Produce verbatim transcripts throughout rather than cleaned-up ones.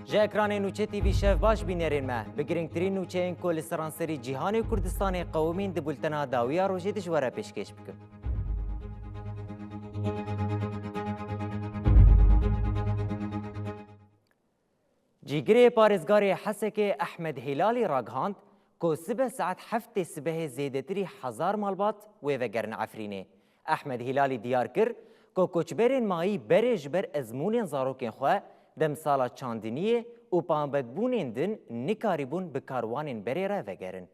Ji ekranê Nûçe T V şev baş bînerên me. Bi girîngtirîn nûçeyên ku li seranserî cîhanê û Kurdistanê qewimîn di bultena dawiya rojê de ji we re pêşkêş bikim. Cîgirê parêzgarê Hesekê Ehmed Hîlalî ragihand ku sibe saet heftê sibehê zêdetirî hezar malbat wê vegerin Efrînê. Ehmed Hîlalî diyar kir ku koçberên mayî berê ji ber ezmûnên zarokên xwe demsala çandiniyê û pabendbûnên din nikarîbûn bi karwanên berê re vegerin.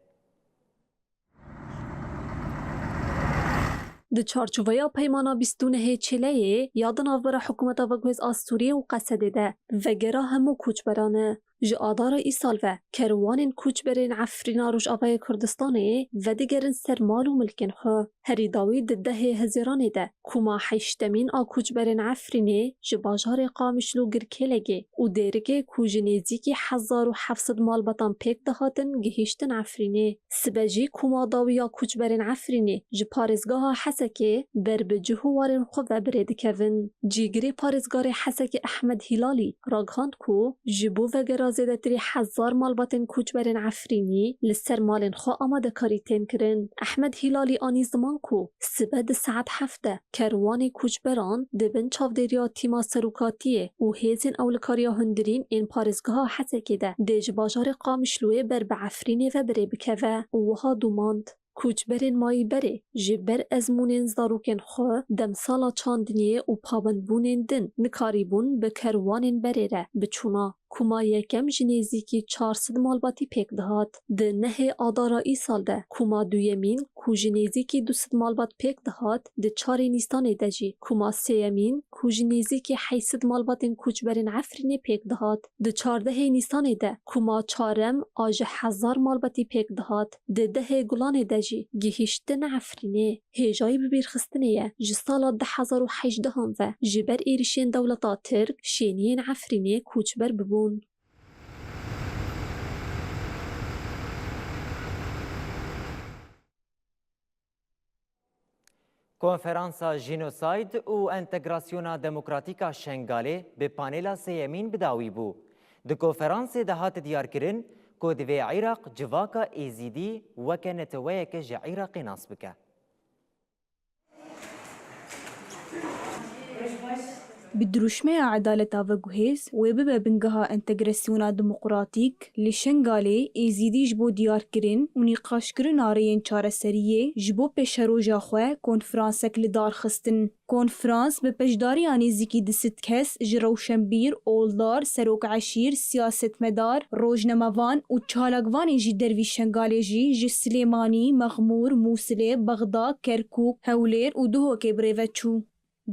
Di çarçoveya Peymana bîst û nehê Çêleyê ya di navbera hikûmeta veguhêz a Sûriyê û Qesedê de vegera hemû koçberan e. Ji adara îsal ve kerwanên koçberên Efrîna Rojavayê Kurdistanê vedigerin ser mal û milkên xwe. Herî dawî di dehê Hezîranê de koma heştemîn a koçberên Efrînê ji bajarê Qamişlo Girkêlegê û Dêrikê ku ji nêzîkî hezar û heft sed malbatan pêk dihatin gihîştin Efrînê. Sibe jî koma dawî ya koçberên Efrînê ji parêzgeha Hesekê ber bi cih û warên xwe ve bi rê dikevin. Cîgirê parêzgarê Hesekê Ehmed Hîlalî ragihand ku ji bo vegera zêdetirî hezar malbatên koçberên Efrînî li ser malên xwe amadekarî tên kirin. Ehmed Hîlalî anî ziman ku sibe di saet heft de kerwanê koçberan di bin çavdêriya tîma serokatiyê û hêzên ewlekariya hundirîn ên parêzgeha Hesekê de dê ji bajarê Qamişloyê ber bi Efrînê ve bi rê bikeve û wiha domand: Koçberên mayî berê ji ber ezmûnên zarokên xwe demsala çandiniyê û pabendbûnên din nikarîbûn bi kerwanên berê re biçûna. Koma yekem ji nêzîkî çar sed malbatî pêk dihat. Di nehê Adara îsal de koma duyemîn ku ji nêzîkî du sed malbat pêk dihat, di çarê Nîsanê de jî koma sêyemîn ku ji nêzîkî heşt sed malbatên koçberên Efrînê pêk dihat. Di çardehê Nîsanê de koma çarem a ji hezar malbatî pêk dihat. Di dehê Gulanê de jî gihîştin Efrînê. Hêjayî bibîrxistinê ye ji sala du hezar û hejdehan ve ji ber êrişên dewleta Tirk şêniyên Efrînê koçber bibûn. Konferansa Jenosayd û Entegrasyona Demokratîk a Şengalê bi panela sêyemîn bi dawî bû. Di konferansê de hat diyarkirin ku divê Iraq civaka Êzîdî weke neteweyeke ji Iraqê nas bike. Bi dirûşmeya edaleta veguhêz wê bibe bingeha entegrasyona demokratîk. Li Şengalê Êzîdî ji bo diyarkirin û nîqaşkirina rêyên çareseriyê ji bo pêşeroja xwe konferansek li dar xistin. Konferans bi beşdariya nêzîkî du sed kes ji rewşenbîr, oldar, serok eşîr, siyasetmedar, rojnamevan û çalakvanên ji dervî Şengalê jî ji Silêmanî, Mexmûr, Mûsilê, Bexda, Kerkûk, Hewlêr û Duhokê bi rê ve çû.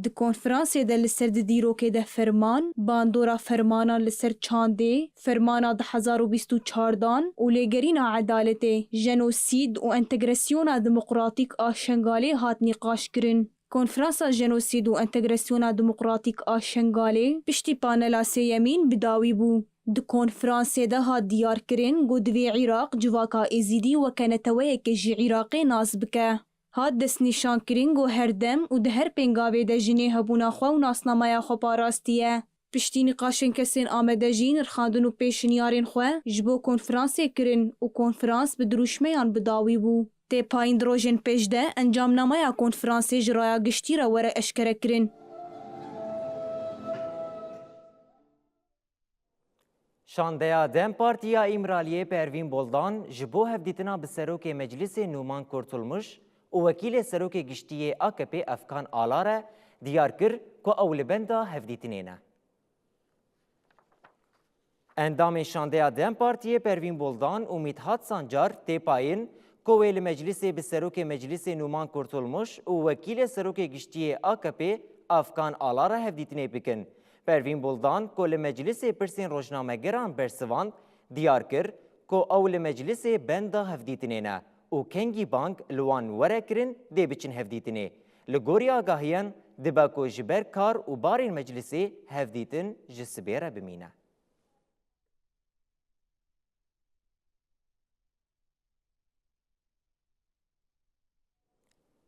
Di konferansê de li ser di dîrokê de ferman, bandora fermanan li ser çandê, fermana du hezar û bîst û çar dan û lêgerîna edaletê, jenosîd û entegrasyona demokratîk a Şengalê hat nîqaşkirin. Konferansa Jenosîd û Entegrasyona Demokratîk a Şengalê piştî panela sêyemîn bi dawî bû. Di konferansê de hat diyarkirin ku divê Iraq civaka Êzîdî weke neteweyeke ji Iraqê nas bike. Hat destnîşankirin ku her dem û di her pêngavê de jinê hebûna xwe û nasnameya xwe parastiye. Piştî nîqaşên kesên amade jî nirxandin û pêşniyarên xwe ji bo konferansê kirin û konferans bi dirûşmeyan bi dawî bû. Tê payîn di rojên pêş de encamnameya konferansê ji raya giştî re were eşkerekirin. Şandeya DEM Partî ya Îmraliyê Pervîn Boldan ji bo hevdîtina bi Serokê Meclisê Nûman Kurtulmuş û Wekîlê Serokê Giştî yê AKPê Efkan Ala re diyar kir ku ew li benda hevdîtinê ne. Endamên şandeya DEM Partiyê Pervîn Boldan û Mîthat Sancar tê payîn ku wê li meclisê bi Serokê Meclisê Nûman Kurtulmuş û Wekîlê Serokê Giştî yê AKPê Efkan Ala re hevdîtinê bikin. Pervîn Boldan ku li meclisê pirsên rojnamegeran bersivand, diyar kir ku ew li meclisê benda hevdîtinê ne û kengî bang li wan were kirin dê biçin hevdîtinê. Li gorî agahiyan dibe ku ji ber kar û barên meclisê hevdîtin ji sibê re bimîne.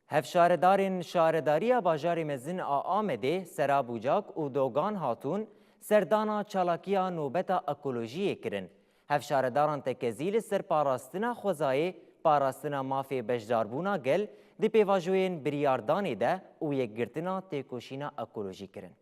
Hevşaredarên Şaredariya Bajarê Mezin a Amedê, Sera Bucak û Dogan Hatûn, Serdana çalakiya nobeta ekolojiyê kirin. Hevşaredaran tekezî li ser parastina xwezayê, parastina mafê beşdarbûna gel di pêvajoyên biryardanê de û yekgirtina têkoşîna ekolojî kirin.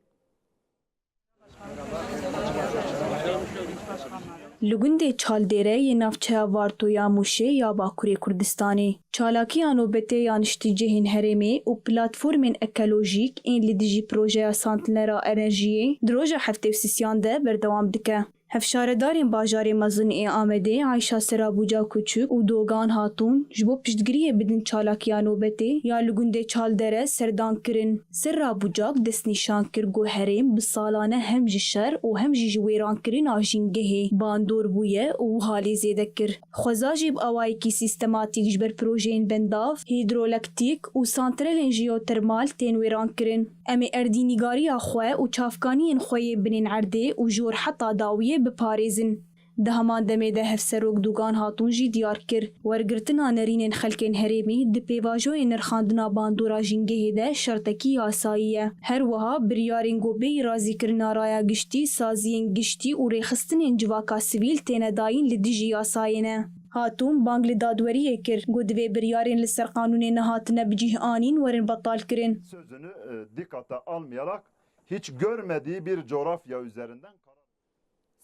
Li gundê Çaldêre yê navçeya Varto ya Mûşê ya Bakurê Kurdistanê, çalakiya nobetê ya niştîcihên herêmê û platformên ekolojîk ên li dijî projeya santnera enerjiyê di roja heftê û sisiyan de berdewam dike. Hevşaredarên bajarê mezin ê Amedê Ayşa Serabuca Kuçuk û Dogan Hatûn ji bo piştgiriyê bidin çalakiya nobetê ya li gundê Çaldere serdan kirin. Serabucak destnîşan kir ku herêm bi salan e hem ji şer û hem jî ji wêrankirina jîngehê bandor bûye û wiha lê zêde kir. Xweza jî bi awayekî sîstematîk ji ber projeyên bendav, hîdrolektîk û santralên jeotermal tên wêrankirin. Em ê erdînîgariya xwe û çavkaniyên xwe yê binên erdê û jor heta dawiyê biparêzin. Di heman demê de Hevserok Dûgan Hatûn jî diyar kir, wergirtina nerînên xelkên herêmî di pêvajoyên nirxandina bandora jîngehê de şertekî yasayî ye. Her wiha biryarên ku bêyî razîkirina raya giştî, saziyên giştî û rêxistinên civaka sivîl têne dayîn li dijî yasayê ne. Hatûn bang li dadweriyê kir ku divê biryarên li ser qanûnê nehatine bi cih anîn werin betalkirin. Sözünü e, dikkate almayarak hiç görmediği bir coğrafya üzerinden karar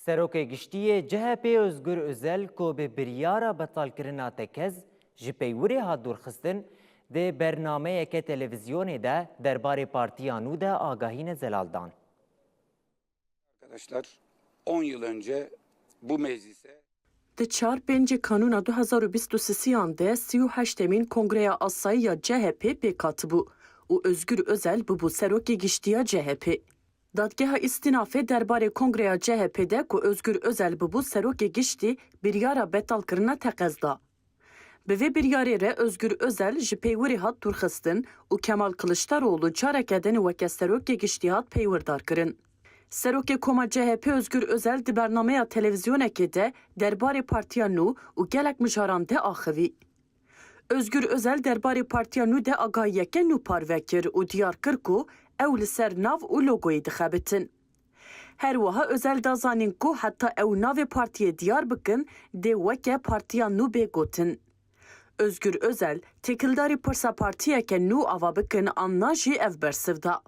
Serokê Giştî yê C H P Ozgur Ozel ku bi biryara betalkirina tekez ji peywirê hat dûrxistin, di bernameyeke televîzyonê de derbarê Partiya Nû de agahî ne zelal dan. Arkadaşlar, on yıl önce bu meclise Di çar pêncê Kanûna du hezar û bîst û sisiyan de sî û heştemîn Kongreya Asayî ya C H P pêk hatibû û Ozgur Ozel bibû Serokê Giştî ya C H P. Dadgeha Îstînafê derbarê Kongreya C H P de ku Ozgur Ozel bibû Serokê Giştî biryara betalkirina teqez da. Bi vê biryarê re Ozgur Ozel ji peywirê hat dûrxistin û Kemal Kiliçdaroglu careke din weke Serokê Giştî hat peywirdarkirin. Serokê Koma C H P Ozgur Ozel di bernameya televîzyonekê de derbarê Partiya Nû û gelek mijaran de axivî. Ozgur Ozel derbarê Partiya Nû de agahiyeke nû parve kir û diyar kir ku ew li ser nav û logoyê dixebitin. Her wiha Ozel da zanîn ku heta ew navê partiyê diyar bikin, dê weke Partiya Nû bê gotin. Ozgur Ozel, têkildarî pirsa partiyeke nû ava bikin an na jî ev bersiv da.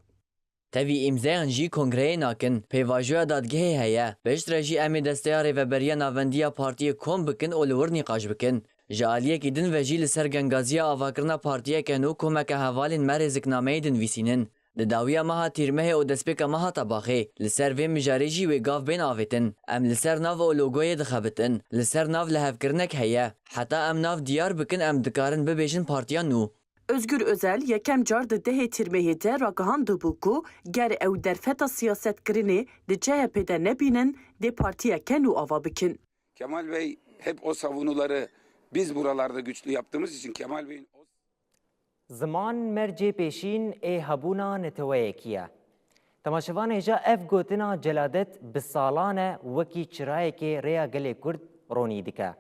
Tevî îmzeyan jî kongreyê nakin. Pêvajoya dadgehê heye. Piştre jî em ê desteya rêveberiya navendî ya partiyê kom bikin û li wir nîqaş bikin. Ji aliyekî din ve jî li ser gengaziya avakirina partiyeke nû komeke hevalên me rêziknameyê dinivîsînin. Di dawiya meha Tîrmehê û destpêka meha Tebaxê li ser vê mijarê jî wê gav bên avêtin. Em li ser nav û logoyê dixebitin. Li ser nav lihevkirinek heye. Heta em nav diyar bikin em dikarin bibêjin Partiya Nû. Ozgur Ozel yekem car di dehê Tîrmehê de ragihandibû ku ger ew derfeta siyasetkirinê di C H P de nebînin, dê partiyeke nû ava bikin. Kemal Bey hep o savunuları biz buralarda güçlü yaptığımız için Kemal Bey'in o Ziman mercê pêşîn ê hebûna neteweyekî ye. Temaşevanê hêja ev gotina Celadet bi salan e wekî çirayekê rêya gelê Kurd ronî dike.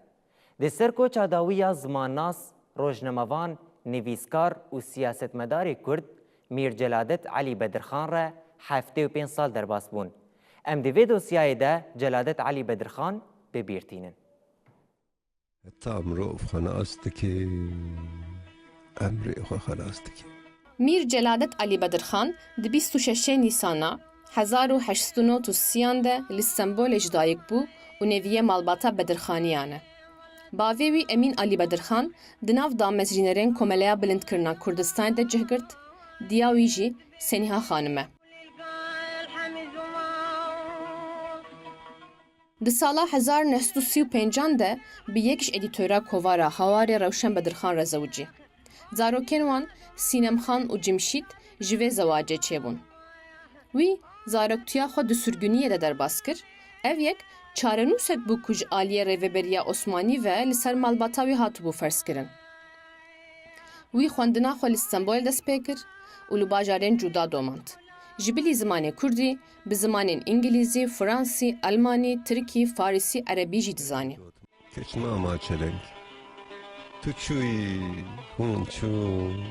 Di ser koça dawî ya zimannas, rojnamevan, nivîskar û siyasetmedarê Kurd Mîr Celadet Elî Bedirxan re heftê û pênc sal derbas bûn. Em di vê dosyayê de Celadet Elî Bedirxan bi bîr tînin. Heta mirov xwe nas dike, emrê xwe xelas dike. Mîr Celadet Elî Bedirxan di bîst û şeşê Nîsana hezar û heşt sed û nod û sî de li Stenbolê ji dayik bû û neviyê malbata Bedirxaniyan e. Bavê wî Emîn Elî Bedirxan di nav damezrînerên Komeleya Bilindkirina Kurdistanê de cih girt, diya wî jî Senîha Xanim e. Di sala hezar neh sed û sî û pêncan de bi yek ji edîtora kovara Hawarê Rewşen Bedirxan re zewicî. Zarokên wan Sînemxan û Cimşît ji vê zewacê çêbûn. Wî zaroktiya xwe di sirgûniyê de derbas kir. Ev yek çarenûsek bû ku ji aliyê Rêveberiya Osmanî ve li ser malbata wî hatibû ferzkirin. Wî xwendina xwe li Stenbolê dest pê kir û li bajarên cuda domand. Ji bilî zimanê kurdî, bi zimanên îngilîzî, fransî, elmanî, tirkî, farisî, erebî jî dizanî. Keçma ma çeleng. Tu çûyî, hûn çûn.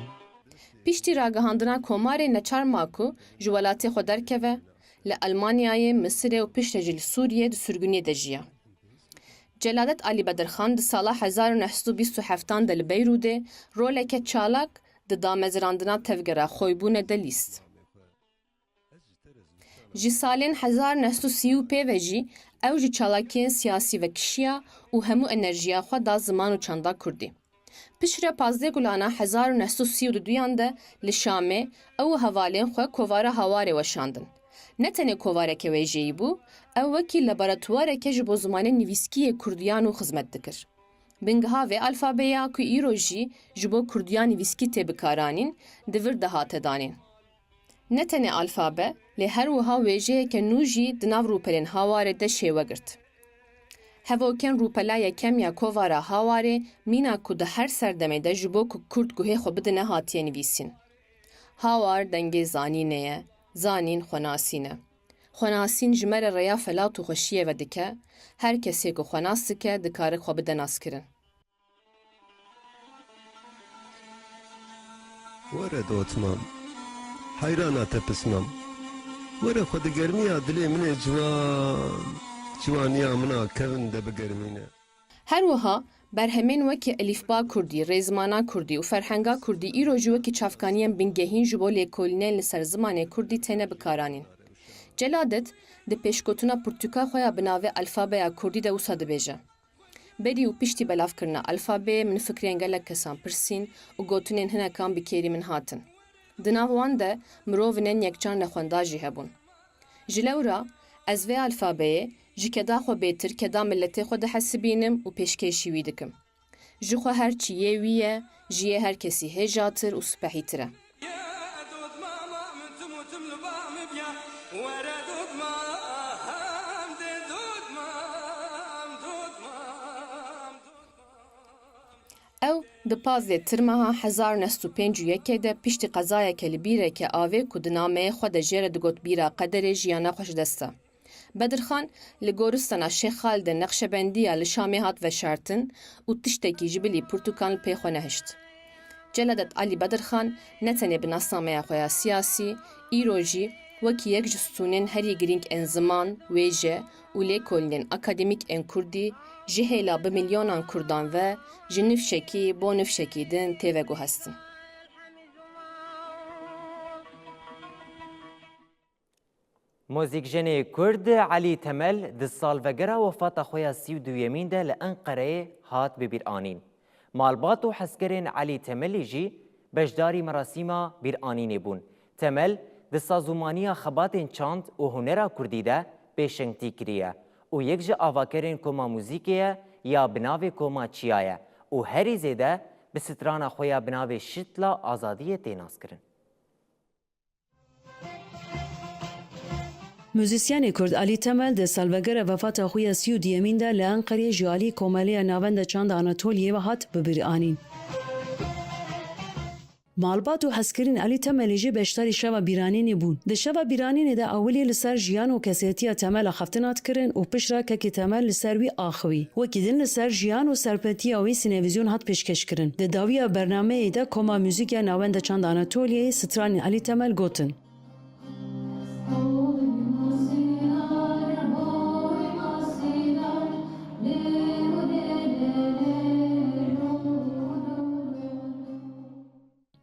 Piştî ragihandina komarê neçar ma ku ji welatê xwe derkeve, Li Elmanyayê, Misirê û piştre jî li Sûriyê di sirgûniyê de jiya. Celadet Alî Bedirxan di sala hezar û neh sed û bîst û heftan de li Beyrûdê roleke çalak di damezrandina tevgera xoybûne de lîst. Ji salên hezar neh sed û sî û pê ve jî ew ji çalakiyên siyasî ve kişiya û hemû enerjiya xwe da ziman û çanda kurdî. Piştre pazdeh Gulana hezar û neh sed û sî û duduyan de li Şamê ew û hevalên xwe kovara Hawarê weşandin. Ne tenê kovareke wêjeyî bû, ew wekî laboratuwareke ji bo zimanê nivîskî yê kurdiyan û xizmet dikir. Bingiha vê alfabeya ku îro jî ji bo kurdiyan nivîskî tê bikaranîn, di vir de hate danîn. Ne tenê alfabe, lê her wiha wêjeyeke nû jî di nav rûpelên Hawarê de şêwe girt. Hevokên rûpela yekem ya kovara Hawarê mîna ku di her serdemê de ji bo ku kurd guhê xwe bidine hatiye nivîsîn. Hawar dengê zanînê ye, zanîn xwenasîn e. Xwenasîn ji me re rêya felat û xweşiyê vedike, her kesê ku xwe nas dike, dikare xwe bide naskirin. Were dot mam, heyrana te pismam. Were xwe di germiya dilê min ê ciwan, ciwaniya min a kevin de bigermîne. Her wiha berhemên wekî Elîfba Kurdî, Rêzmana Kurdî û Ferhenga Kurdî îro jî wekî çavkaniyên bingehîn ji bo lêkolînên li ser zimanê kurdî têne bikaranîn. Celadet di pêşgotina pirtûka xwe ya bi navê Alfabeya Kurdî de wisa dibêje. Berî û piştî belavkirina alfabeyê min fikrên gelek kesan pirsîn û gotinên hinekan bi kêrî min hatin. Di nav wan de mirovinên yekcan nexwenda jî hebûn. Ji lewra ez vê alfabeyê ji keda xwe bêtir keda miletê xwe dihesibînim û pêşkêşî wî dikim. Ji xwe her çi yê wî ye, ji yê her kesî hêjatir û spehîtir e. Ew di pazdeh Tirmeha hezar neh sed û pêncî û yekê de piştî qezayeke li bîreke avê ku di nameyê xwe de jê re digot Bîra Qederê jiyana xwe ji dest da. Bedirxan li goristana Şêx Xalidê Neqşebendiya li Şamê hat veşartin û tiştekî ji bilî pirtûkan li pê xwe nehişt. Celadet Alî Bedirxan ne tenê bi nasnameya xwe ya siyasî, îro jî wekî yek ji stûnên herî girîng ên ziman, wêje û lêkolînên akademîk ên kurdî ji hêla bi milyonan kurdan ve ji nifşekî bo nifşekî din tê veguhestin. Muzîkjenê Kurd Elî Temel di salvegera wefata xwe ya sî û duyemîn de li Enqereyê hat bibîranîn. Malbat û hezkerên Elî Temelî jî beşdarî merasîma bîranînê bûn. Temel di sazûmaniya xebatên çand û hunera kurdî de pêşengtî kiriye û yek ji avakerên koma muzîkê ye ya bi navê Koma Çiya ye û herî zêde bi strana xwe ya bi navê Şitla Azadiyê tê naskirin. Muzîsyenê Kurd Alî Temel di salvegera wefata xwe ya sî û duyemîn de li Enqereyê ji alî Komeleya Navenda Çanda Anatoliyê ve hat bibîranîn. Malbat û hezkirên Alî Temelê jî beşdarî şeva bîranînê bûn. Di şeva bîranînê de ewilî li ser jiyan û kesetiya Temel axaftin hat kirin û piştre kekê Temel li ser wî axivî. Wekî din li ser jiyan û serpetiya wî sînevîzyon hat pêşkêş kirin. Di dawiya bernameyê de Koma Muzîk ya Navenda Çanda Anatoliyeyê stranên Alî Temel gotin.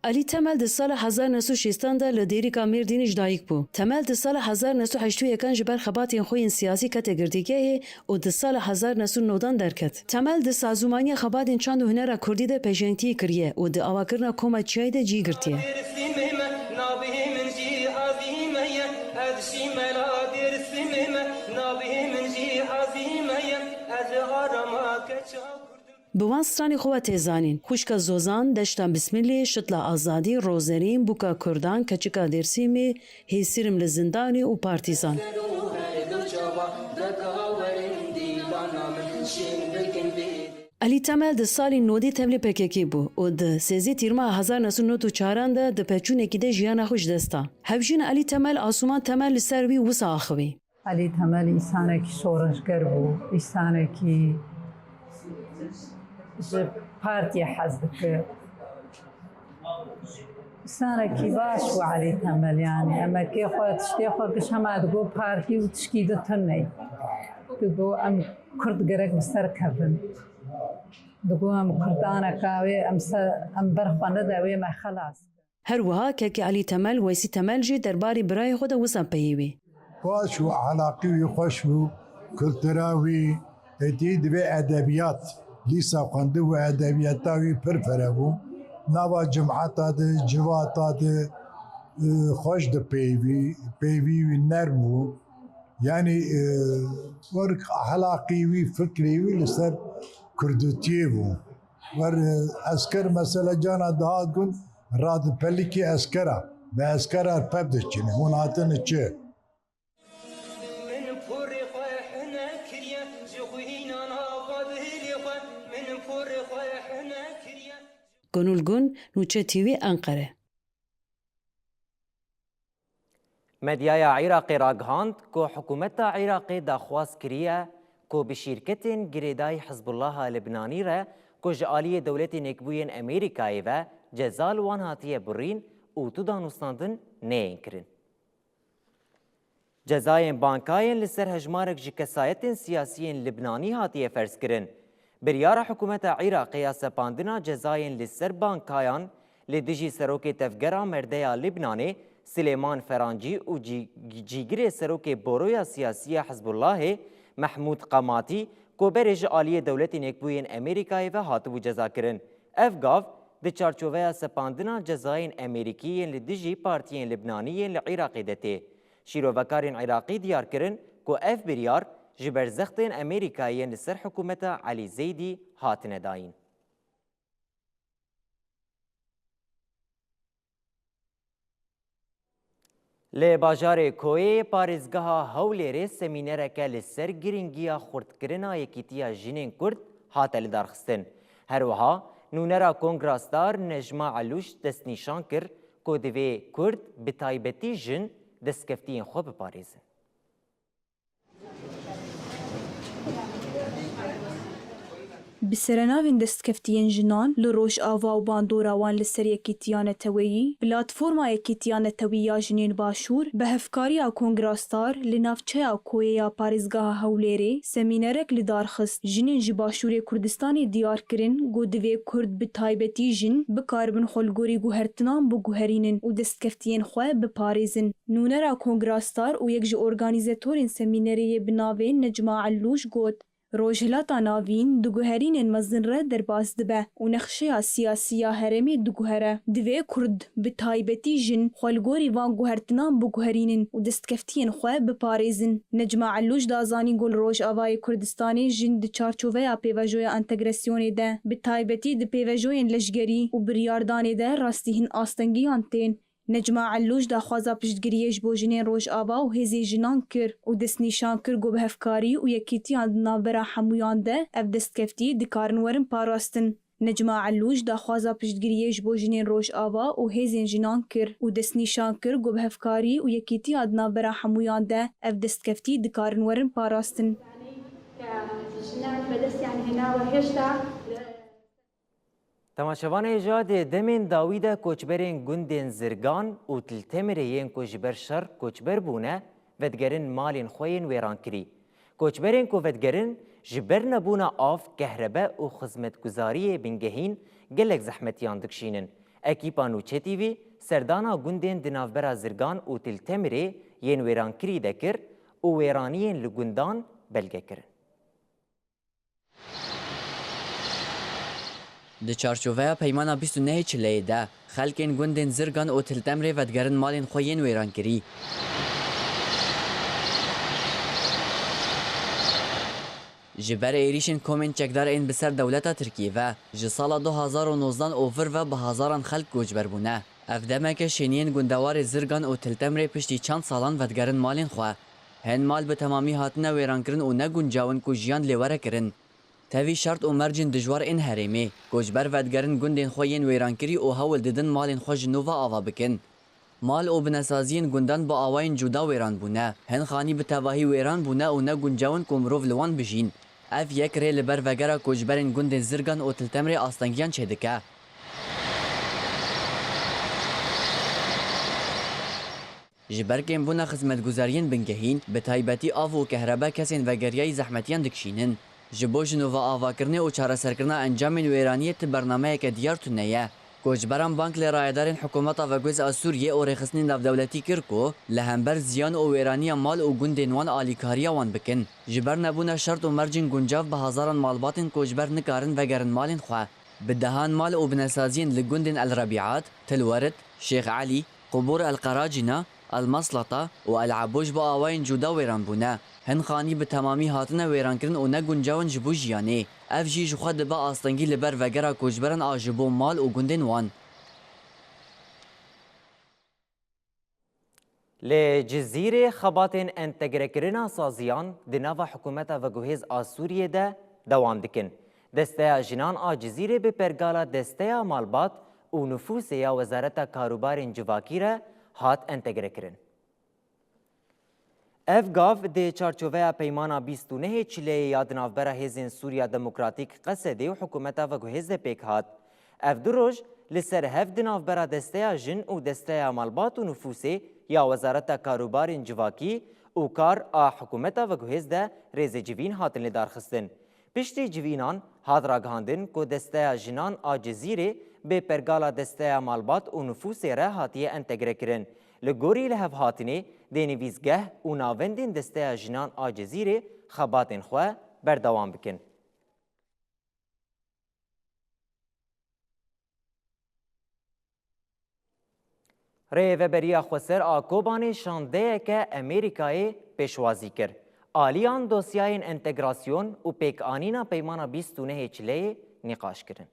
Alî Temel di sala hezar neh sed û şêstan de li Dêrika Mêrdînê ji dayik bû. Temel di sala hezar neh sed û heştê û yekan ji ber xebatên xwe yên siyasî kete girtîgehê û di sala hezar neh sed û newdan derket. Temel di sazûmaniya xebatên çand û hunera kurdî de pêşengtiyê kiriye û di avakirina Koma Çiyayê de cî girtiye. Dêrsimê me, navê min jî Azîme ye. Ez jî mela Dêrsimê me, navê min jî Azîme ye. Ez arama keça Kurd im. Bi wan stranê xwe ve tê zanîn: Xwişka Zozan, Deşta Bismilê, Şitla Azadî, Rozerîn, Bûka Kurdan, Keçika Dêrsimê, Hêsir im li zindanê û Partîzan. Ser û her du çava deka werin dîlana min şîn bikin vê. Elî Temel di salên nodê tevlî P K K bû û di sêzdeh Tîrmeha hezar neh sed û nod û çaran de di pevçûnekî de jiyana xwe ji dest da. Hevjîna Elî Temel, Asuman Temel li ser wî wisa axivî. Elî Temel însanekî şoreşger bû, însanekî ji partiyê hez dikir. Sarekî baş bû Elî Temel, yanî emekê xwe, tiştê xwe giş hema digo partî û tişkî di tune ye. Digo em Kurd gerek bi ser kevin. Digo em Kurdaneka wê, em se-, em ber xwe nede wê me xelas. Her wiha kekê Elî Temel, Weysî Temel jî derbarê birayê xwe de wisa peyivî. Baş û ehlaqî wî xweş bû, kultura wî, êdî divê edebiyat, lîsa xwendibû, edebiyata wî pir fere bû. Nava cemata de, civata de, e, xweş dipeyivî, peyivî wî nerm bû. Yanî, e, wek ehlaqî wî, fikrê wî li ser kurdûtiyê bû. Wer, e, esker mesela cana dihat gund, radipelikî eskera, bi eskera pev diçine, hûn hatine çi? Min porê xwe hene kiriye, ji xwe hînana xwe bi hêlê xwe, min porê xwe hene kiriye. Gunul Gun, Nûçe T V, Enqere. Medyaya Iraqê ragihand ku hikûmeta Iraqê daxwaz kiriye ku bi şîrketên girêdayî Hizbullaha Libnanî re ku ji aliyê Dewletên Yekbûyên Amerîkayê ve ceza li wan hatiye birîn û tu danûstandin neyên kirin. Cezayên bankayên li ser hejmarek ji kesayetên siyasî yên Libnanî hatiye ferzkirin. Biryara hikûmeta Iraqê ya sepandina cezayên li ser bankayan li dijî serokê tevgera merdeya Libnanê Silêman Ferancî û cî-, cîgirê serokê boroya siyasî ya Hizbullahê Mehmûd Qamatî ku berê ji aliyê Dewletên Yekbûyên Amerîkayê ve hatibû cezakirin. Ev gav di çarçoveya sepandina cezayên Amerîkî yên li dijî partiyên Libnanî yên li Iraqê de tê. Şîrovekarên Iraqî diyar kirin ku ev biryar ji ber zextên Amerîkayê yên li ser hikûmeta Elî Zeydî hatine dayîn. Li bajarê Koyê parêzgeha Hewlêrê semînereke li ser girîngiya xurtkirina yekîtiya jinên Kurd hate lidarxistin. Her wiha nûnera Kongra Star Necma Elûş destnîşan kir ku divê Kurd, bi taybetî jin, destkeftiyên xwe biparêzin. Bi serenavên destkeftiyên jinan li Rojava û bandora wan li ser yekîtiya neteweyî, Platforma Yekîtiya Netewî ya Jinên Başûr bi hevkariya Kongra Star li navçeya Koyê ya parêzgeha Hewlêrê semînerek li dar xist. Jinên ji Başûrê Kurdistanê diyar kirin ku divê Kurd, bi taybetî jin, bikaribin xwe li gorî guhertinan biguherînin û destkeftiyên xwe biparêzin. Nûnera Kongra Star û yek ji organîzetorên semînerê yê bi navê Necma Ellûj got, Rojhilata Navîn di guherînên mezin re derbas dibe û nexşeya siyasî ya herêmê diguhere. Divê Kurd, bi taybetî jin, xwe li gorî van guhertinan biguherînin û destkeftiyên xwe biparêzin. Necma Ellûj da zanîn ku li Rojavayê Kurdistanê jin di çarçoveya pêvajoya entegrasyonê de, bi taybetî di pêvajoyên leşgerî û biryardanê de rastî hin astengiyan tên. Necma Ellûj daxwaza piştgiriyê ji bo jinên Rojava û hêzên jinan kir û destnîşan kir ku bi hevkarî û yekîtiya di navbera hemûyan de ev destkeftî dikarin werin parastin. Necma Ellûj daxwaza piştgiriyê ji bo jinên Rojava û hêzên jinan kir û destnîşan kir ku bi hevkarî û yekîtiya di navbera hemûyan de ev destkeftî dikarin werin parastin. Jinan bi dest, yanî, hênawe hêşta. Temaşevanê hêja, di demên dawî de koçberên gundên Zirgan û Til Temirê yên ku ji ber şer koçber bûne, vedigerin malên xwe yên wêrankirî. Koçberên ku vedigerin ji ber nebûna av, kehrebe û xizmetguzariyê bingehîn gelek zehmetiyan dikişînin. Ekîpa Nûçe T V serdana gundên di navbera Zirgan û Til Temirê yên wêrankirî de kir û wêraniyên li gundan belge kirin. Di çarçoveya Peymana bîst û nehê Çileyê de, xelkên gundên Zirgan û Til Temrê vedigerin malên xwe yên wêrankirî. Ji ber êrîşên komên çekdar ên bi ser dewleta Tirkiyê ve, ji sala du hazar û nozdan û vir ve bi hezaran xelk koçber bûne. Ev demeke şêniyên gundewarê Zirgan û Til Temrê piştî çend salan vedigerin malên xwe. Hin mal bi temamî hatine wêrankirin û ne guncaw in ku jiyan lê were kirin. Tevî şert û mercên dijwar ên herêmê, koçber vedigerin gundên xwe yên wêrankirî û hewl didin malên xwe ji nû ve ava bikin. Mal û binesaziyên gundan bi awayên cuda wêran bûne. Hin xanî bi tevahî wêran bûne û ne guncaw in ku mirov li wan bijîn. Ev yek rê li ber vegera koçberên gundên Zirgan û Til Temrê astengiyan çêdike. Ji ber kêmbûna xizmetguzariyên bingehîn, bi taybetî av û kehrebe kesên vegeriyayî zehmetiyan dikişînin. Ji bo jinova avakirinê û çareserkirina encamên wêraniyê ti bernameyeke diyar tune ye. Koçberan bang li rayedarên hikûmeta veguhêz a Sûriyê û rêxistinên navdewletî kir ku li hember ziyan û wêraniya mal û gundên wan alîkariya wan bikin. Ji ber nebûna şert û mercên guncav bi hezaran malbatên koçber nikarin vegerin malên xwe. Bi dehan mal û binesaziyên li gundên El Rebîat, Til Werid, Şêx Elî, Qubûr El Qeracîna, El Maslata û El Ebû ji bo awayên cuda wêran bûne. Hin xanî bi temamî hatine wêrankirin û ne guncaw in ji bo jiyanê. Ev jî ji xwe dibe astengî li ber vegera koçberan a ji bo mal û gundên wan. Li Cizîrê xebatên entegrekirina saziyan di nava hikûmeta veguhêz a Sûriyê de dewam dikin. Desteya Jinan a Cizîrê bi pergala Desteya Malbat û Nufûsê ya Wezareta Karûbarên Civakî re hat entegrekirin. Ev gav di çarçoveya Peymana bîst û nehê Çileyê ya di navbera Hêzên Sûriya Demokratîk, Qesedê û hikûmeta veguhêz de pêk hat. Ev du roj li ser hev di navbera Desteya Jin û Desteya Malbat û Nufûsê ya Wezareta Karûbarên Civakî û Kar a hikûmeta veguhêz de rêzê civîn hatin lidarxistin. Piştî civînan hat ragihandin ku Desteya Jinan a Cizîrê bi pergala Desteya Malbat û Nufûsê re hatiye entegrekirin. Li gorî lihevhatinê dê nivîsgeh û navendên Desteya Jinan a Cizîrê xebatên xwe berdewam bikin. Rêveberiya Xweser a Kobanê şandeyeke Amerîkayê pêşwazî kir. Aliyan dosyayên entegrasyon û pêkanîna Peymana bîst û nehê Çileyê nîqaş kirin.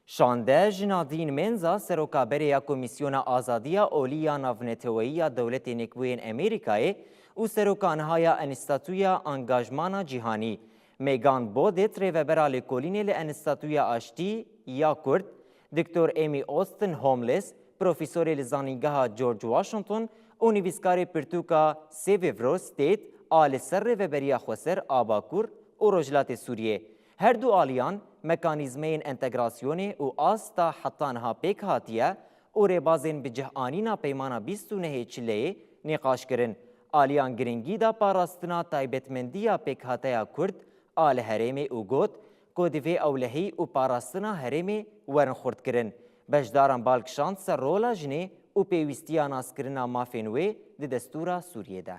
Şande ji Nadine Menza, seroka berê ya Komîsyona Azadiya Olî ya Navneteweyî ya Dewletên Yekbûyên Amerîkayê û seroka niha ya Enstîtuya Angajmana Cîhanî, Megan Bodett, rêvebera lêkolînê li Enstîtuya Aştî ya Kurd, Doktor Amy Austin Holmes, profesorê li Zanîngeha George Washington û nivîskarê pirtûka Sevivro State a li ser Rêveberiya Xweser a Bakur û Rojhilatê Sûriyê. Her du aliyan mekanîzmeyên entegrasyonê û asta heta niha pêk hatiye û rêbazên bi cih anîna Peymana bîst û nehê Çileyê nîqaş kirin. Aliyan giringî da parastina taybetmendiya pêkhateya Kurd a li herêmê û got ku divê ewlehî û parastina herêmê werin xurtkirin. Beşdaran bal kişand ser rola jinê û pêwîstiya naskirina mafên wê di destûra Sûriyê de.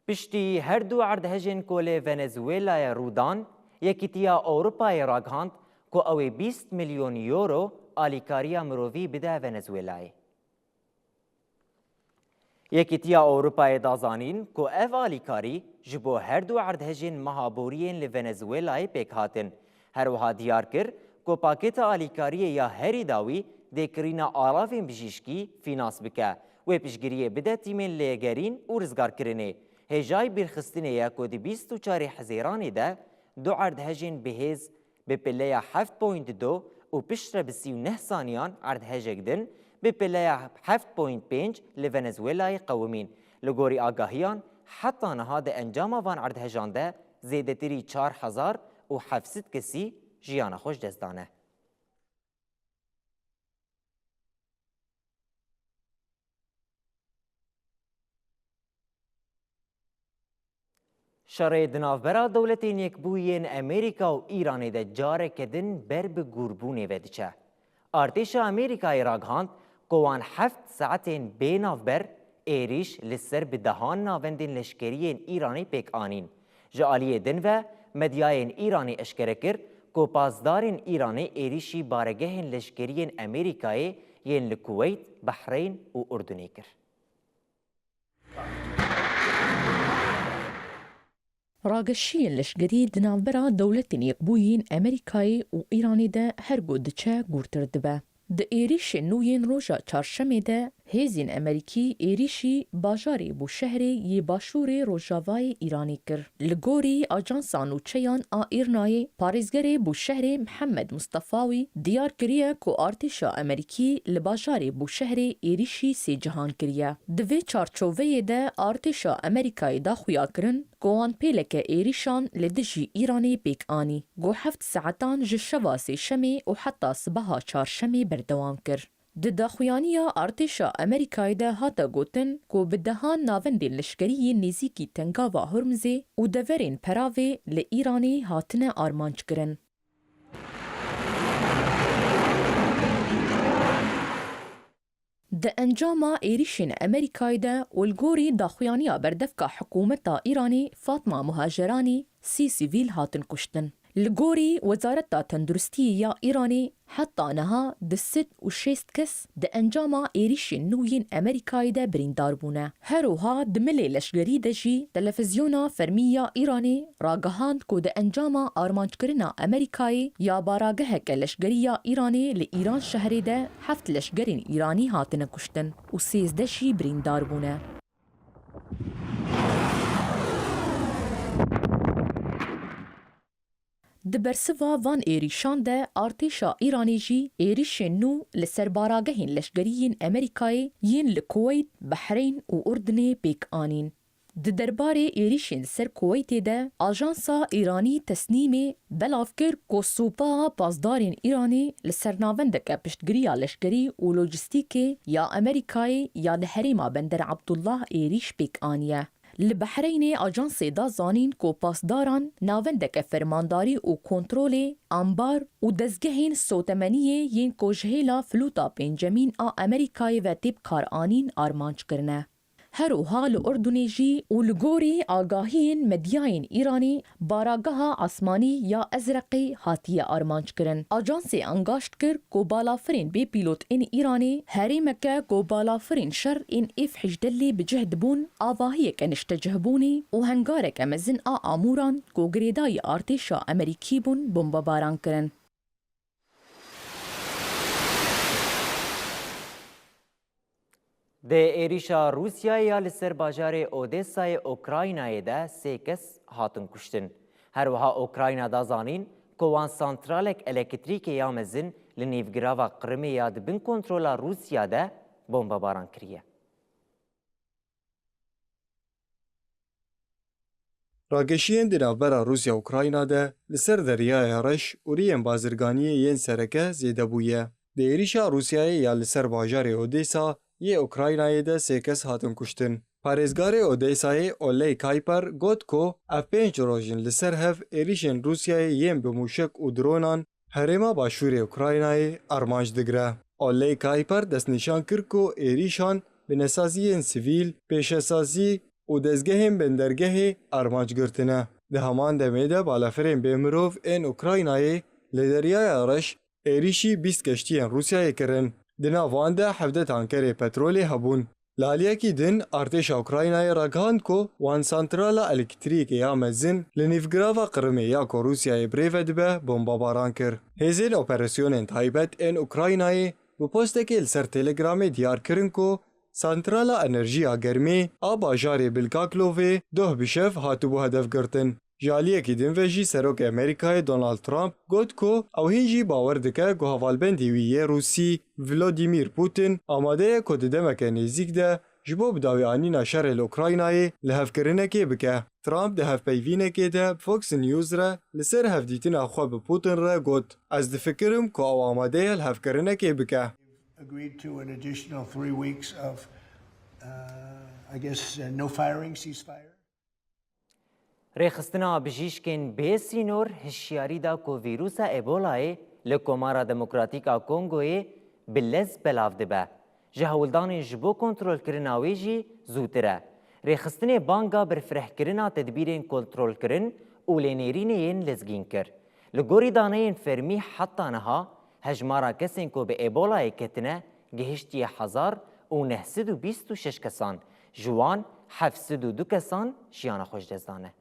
Piştî her du erdhejên ku li Venezuelayê rû dan, Yekîtiya Ewropayê ragihand ku ew ê bîst milyon euro alîkariya mirovî bide Venezuelayê. Yekîtiya Ewropayê da zanîn ku ev alîkarî ji bo her du erdhejên meha boriyên li Venezuelayê pêk hatin. Her wiha diyar kir ku pakêta alîkariyê ya herî dawî dê kirîna alavên bijîşkî fînans bike, wê piştgiriyê bide tîmên lêgerîn û rizgarkirinê. Hêjayî bîrxistinê ye ku di bîst û çarê Hezêranê de du erdhejên bihêz bi pileya heft point du û piştre bi sî û neh saniyan erdhejek din bi pileya heft point pênc li Venezuelayê qewimîn. Li gorî agahiyan, heta niha di encama van erdhejan de zêdetirî çar hezar û heft sed kesî jiyana xwe ji dest dane. Şerê di navbera Dewletên Yekbûyî yên Amerîka û Îranê de careke din ber bi gûrbûnê ve diçe. Artêşa Amerîkayê ragihand ku wan heft saetên bê navber êrîş li ser bi dehan navendên leşkerî yên Îranê pêk anîn. Ji aliyê din ve medyayên Îranê eşkere kir ku pasdarên Îranê êrîşî baregehên leşkerî yên Amerîkayê yên li Kuweyt, Behreyn û Urdunê kir. Rageşiyên leşkerî di navbera Dewletên Yekbûyî yên Amerîkayê û Îranê de her ku diçe gûrtir dibe. Di êrîşên nû yên roja çarşemê de Hêzên Amerîkî êrîşî bajarê Bûşehrê yê başûrê rojavayê Îranê kir. Li gorî ajansa nûçeyan a Îrnayê, parêzgerê Bûşehrê Mihemed Mustafawî diyar kiriye ku artêşa Amerîkî li bajarê Bûşehrê êrîşî sê cihan kiriye. Di vê çarçoveyê de artêşa Amerîkayê da xuya kirin ku wan pêleke êrîşan li dijî Îranê pêk anî, ku heft saetan ji şeva Sêşemê û heta sibeha Çarşemê berdewam kir. Di daxuyaniya artêşa Amerîkayê de hate gotin ku bi dehan navendên leşkerî yên nêzîkî Tengava Hormizê û deverên peravê li Îranê hatine armanckirin. Di encama êrîşên Amerîkayê de û li gorî daxuyaniya berdevka hikûmeta Îranê Fatma Muhaceranî, sî sivîl hatin kuştin. Li gorî Wezareta Tenduristiyê ya Îranê, heta niha du sed û şêst kes di encama êrîşên nû yên Amerîkayê de birîndar bûne. Her wiha di milê leşkerî de jî televizyona fermî ya Îranê ragihand ku di encama armanckirina Amerîkayê ya barageheke leşkerî ya Îranê li Îran şehrê de heft leşkerên Îranî hatine kuştin û sêzdeh jî birîndar bûne. Di bersiva van êrîşan de artêşa Îranê jî êrîşên nû li ser baragehên leşkerî yên Amerîkayê yên li Kuweyt, Behreyn û Urdunê pêk anîn. Di derbarê êrîşên li ser Kuweytê de ajansa Îranî Tesnîmê belav kir ku sûpaha pasdarên Îranê li ser navendeke piştgiriya leşkerî û lojîstîkê ya Amerîkayê ya li herêma Bender Abdullah êrîş pêk aniye. Li Behreynê ajansê da zanîn ku pasdaran navendeke fermandarî û kontrolê, ambar û dezgehên sotemeniyê yên ku ji hêla Flûta Pêncemîn a Amerîkayê ve tê bikaranîn armanc kirine. Her wiha li Urdunê jî û li gorî agahiyên medyayên Îranê barageha asmanî ya Ezreqê hatiye armanc kirin. Ajansê angaşt kir ku balafirên bê pîlot ên Îranê herêmeke ku balafirên şer ên F hejdeh lê bi cih dibûn, avahiyeke niştecihbûnê û hengareke mezin a amûran ku girêdayî artêşa Amerîkî bûn, bombebaran kirin. Di êrîşa Rûsyayê ya li ser bajarê Odesayê Ukraynayê de sê kes hatin kuştin. Her wiha Ukrayna da zanîn ku wan santralek elektrîkê ya mezin li nîvgirava Qirimê ya di bin kontrola Rûsya de bombebaran kiriye. Rageşiyên di navbera Rûsya û Ukrayna de li ser Deryaya Reş û riyên bazirganiyê yên sereke zêde bûye. Di êrîşa Rûsyayê ya li ser bajarê Odesa yê Ukraynayê de sê kes hatin kuştin. Parêzgarê Odesayê Oley Kayper got ku ev pênc roj in li ser hev êrîşên Rûsyayê yên bi mûşek û dronan herêma başûrê Ukraynayê armanc digire. Oley Kayper destnîşan kir ku êrîşan binesaziyên sivîl, pêşesazî û dezgehên bendergehê armanc girtine. Di heman demê de balafirên bêmirov ên Ukraynayê li Deryaya Reş êrîşî bîst keştiyên Rûsyayê kirin. Di nav wan de hevdeh tankerê petrolê hebûn. Li aliyekî din, artêşa Ukraynayê ragihand ku wan santrala elektrîkê ya mezin li nîvgirava Qirimê ya ku Rûsyayê birêve dibe, bombebaran kir. Hêzên operasyonên taybet ên Ukraynayê bi postekê li ser Telegramê diyar kirin ku santrala enerjiya germê a bajarê Bilkaklovê doh bi şev hatibû hedefgirtin. Ji aliyekî din ve jî Serokê Amerîkayê Donald Trump got ku ew hîn jî bawer dike ku hevalbendê wî yê Rûsî Vladimir Putin amade ye ku di demeke nêzîk de ji bo bidawîanîna şerê li Ukraynayê lihevkirinekê bike. Trump di hevpeyvînekê de bi Fox News re li ser hevdîtina xwe bi Putin re got, "Ez difikirim ku ew amade ye lihevkirinekê bike." Agreed to an additional three weeks of, uh, I guess, uh, no firing, ceasefire. Rêxistina bijîşkên bê sînor hişyarî da ku vîrusa Ebolayê li Komara Demokratîk a Kongoyê bi lez belav dibe. Ji hewldanên ji bo kontrolkirina wê jî zûtir e. Rêxistinê banga birfirehkirina tedbîrên kontrolkirin û lênêrînê yên lezgîn kir. Li gorî daneyên fermî heta niha hejmara kesên ku bi Ebolayê ketine gihiştiye hezar û neh sed û bîst û şeş kesan, ji wan heft sed û du kesan jiyana xwe ji dest dane.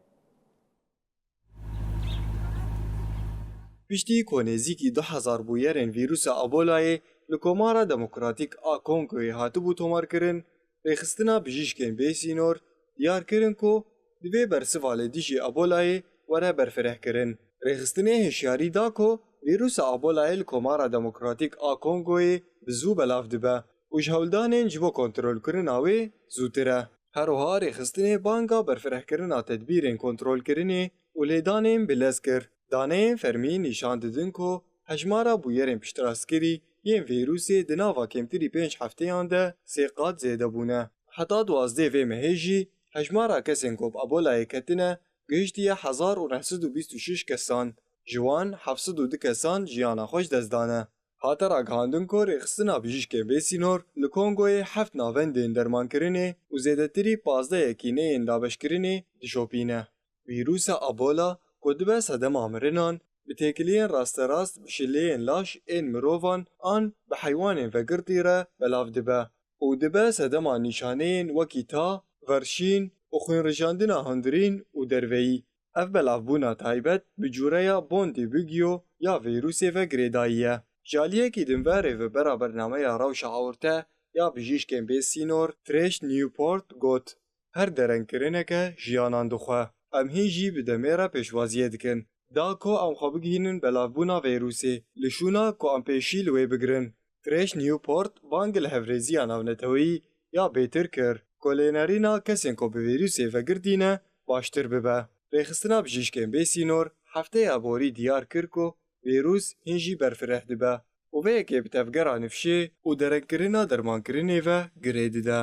Piştî ku nêzîkî du hezar bûyerên vîrusa Ebolayê li Komara Demokratîk a Kongoyê hatibû tomarkirin, rêxistina bijîşkên bê sînor diyar kirin ku divê bersiva li dijî Ebolayê were berfirehkirin. Rêxistinê hişyarî da ku vîrusa Ebolayê li Komara Demokratîk a Kongoyê bi zû belav dibe û ji hewldanên ji bo kontrolkirina wê zûtir e. Her wiha rêxistinê banga berfirehkirina tedbîrên kontrolkirinê û lêdanên bi lez kir. Daneyên fermî nîşan didin ku hejmara bûyerên piştrastkirî yên vîrusê di nava kêmtirî pênc hefteyan de sê qat zêde bûne. Heta duwazdeh vê mehê jî hejmara kesên ku bi Ebolayê ketine gihiştiye hezar û neh sed û bîst û şeş kesan, ji wan heft sed û du kesan jiyana xwe ji dest dane. Hate ragihandin ku rêxistina bijîşkên bê sînor li Kongoyê heft navendên dermankirinê û zêdetirî pazdeh yekîneyên dabeşkirinê dişopîne. Vîrusa Ebola ku dibe sedema mirinan, bi têkiliyên rasterast bi şileyên laş ên mirovan an bi heywanên vegirtî re belav dibe û dibe sedema nîşaneyên wekî ta, verşîn û xwînrijandina hundirîn û derveyî. Ev belavbûna taybet bi cûreya Bondibugyo ya vîrusê ve girêdayî ye. Ji aliyekî din ve rêvebera bernameya rewşa ewrte ya bijîşkên bê sînor Trish Newport got, her derengkirineke jiyanan dixwe. Em hîn jî bi demê re pêşwaziyê dikin da ku em xwe bigihînin belavbûna vîrusê li şûna ku em pêşî li wê bigirin. Trish Newport bang li hevrêziya navneteweyî ya bêtir kir ku lênerîna kesên ku bi vîrusê vegirtî ne baştir bibe. Rêxistina bijîşkên bê sînor hefteya borî diyar kir ku vîrus hîn jî berfireh dibe û vê yekê bi tevgera nifşê û derengkirina dermankirinê ve girê dide.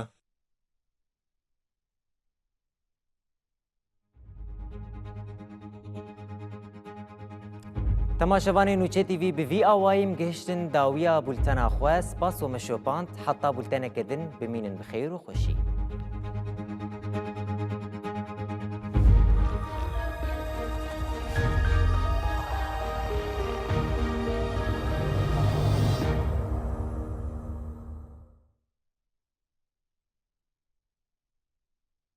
Temaşevanê Nûçe T V, bi vî awayî em gihiştin dawiya bultena xwe. Spas û me şopand. Heta bulteneke din, bimînin bi xêr û xweşî.